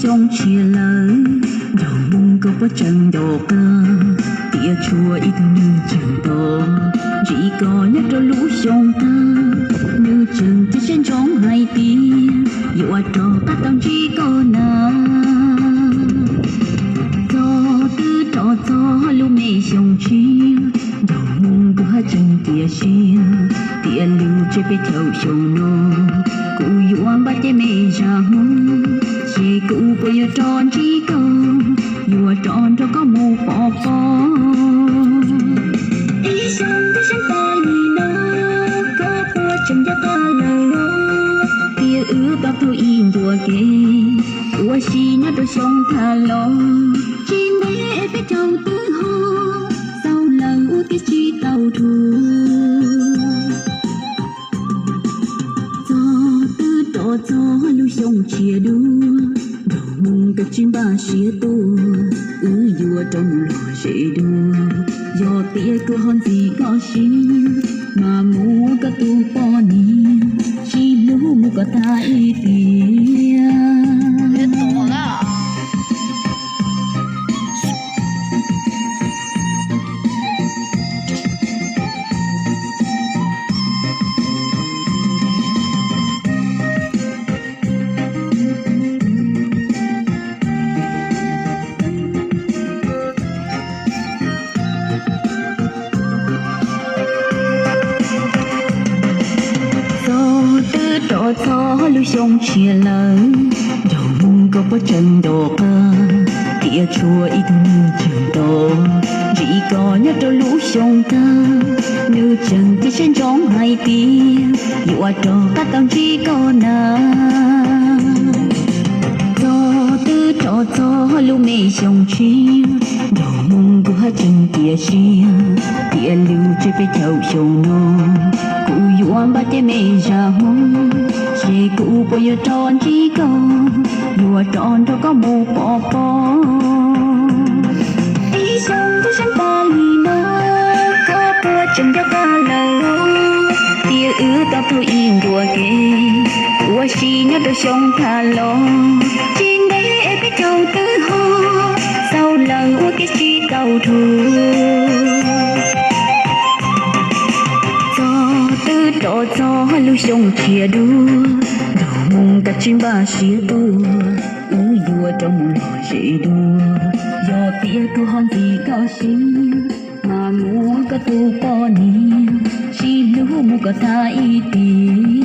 Xyoo tshiab lawm, nraug Hmoob koj puas tseem nco qab, tias tshuav ib tug nws tseem tos ntsib koj nyob rau lub xyoo tag. Nws tseem cia siab ntsoov hais tias yuav rov qab tau ntsib koj na. Txog twb rov txog lub me xyoo tshiab, nraug Hmoob kuv haj tseem cia siab tias lub tsheb peb caug xyoo no kuv yuav npaj ceb me zaj Hmoob, seb kuv puas yuav rov ntsib koj, yuav rov nrog koj mus pov pob. Ib xyoo twb sab tas li no, koj puas tseem nco qab lawm los? Tias wb tau taug ib ncua kev ua si nyob rau xyoo tag los, tsis ntev peb caug twb ho xaus lawm wb twb tsis tau dhau. Txog twb rov txog lub xyoo tshiab dua, nraug Hmoob koj tsis npaj siab tuaj, wb yuav rov mus lom zem dua. Yog tias kuv ho ntxim koj siab, mas mus ua koj tus poj niam, tsis hlub mus kom tag ib tiam. Txog twb rov txog lub xyoo tshiab lawm, nraug Hmoob koj puas tseem nco qab, tias tshuav ib tug nws tseem tos ntsib koj nyob rau lub xyoo tag. Nws tseem cia siab ntsoov hais tias yuav rov qab tau ntsib koj na. Txog twb rov txog lub me xyoo tshiab, nraug Hmoob kuv haj tseem cia siab tias lub tsheb peb caug xyoo no kuv yuav npaj ceb me zaj Hmoob, seb kuv puas yuav rov ntsib koj, yuav rov nrog koj mus pov pob. Ib xyoo twb sab tas li no, koj puas tseem nco qab lawm los? Tias wb tau taug ib ncua kev ua si nyob rau xyoo tag los, tsis ntev peb caug twb ho xaus lawm wb twb tsis tau dhau. Txog twb rov txog lub xyoo tshiab dua, nraug Hmoob koj tsis npaj siab tuaj, wb yuav rov mus lom zem dua. Yog tias kuv ho ntxim koj siab, mas mus ua koj tus poj niam, tsis hlub mus kom tag ib tiam.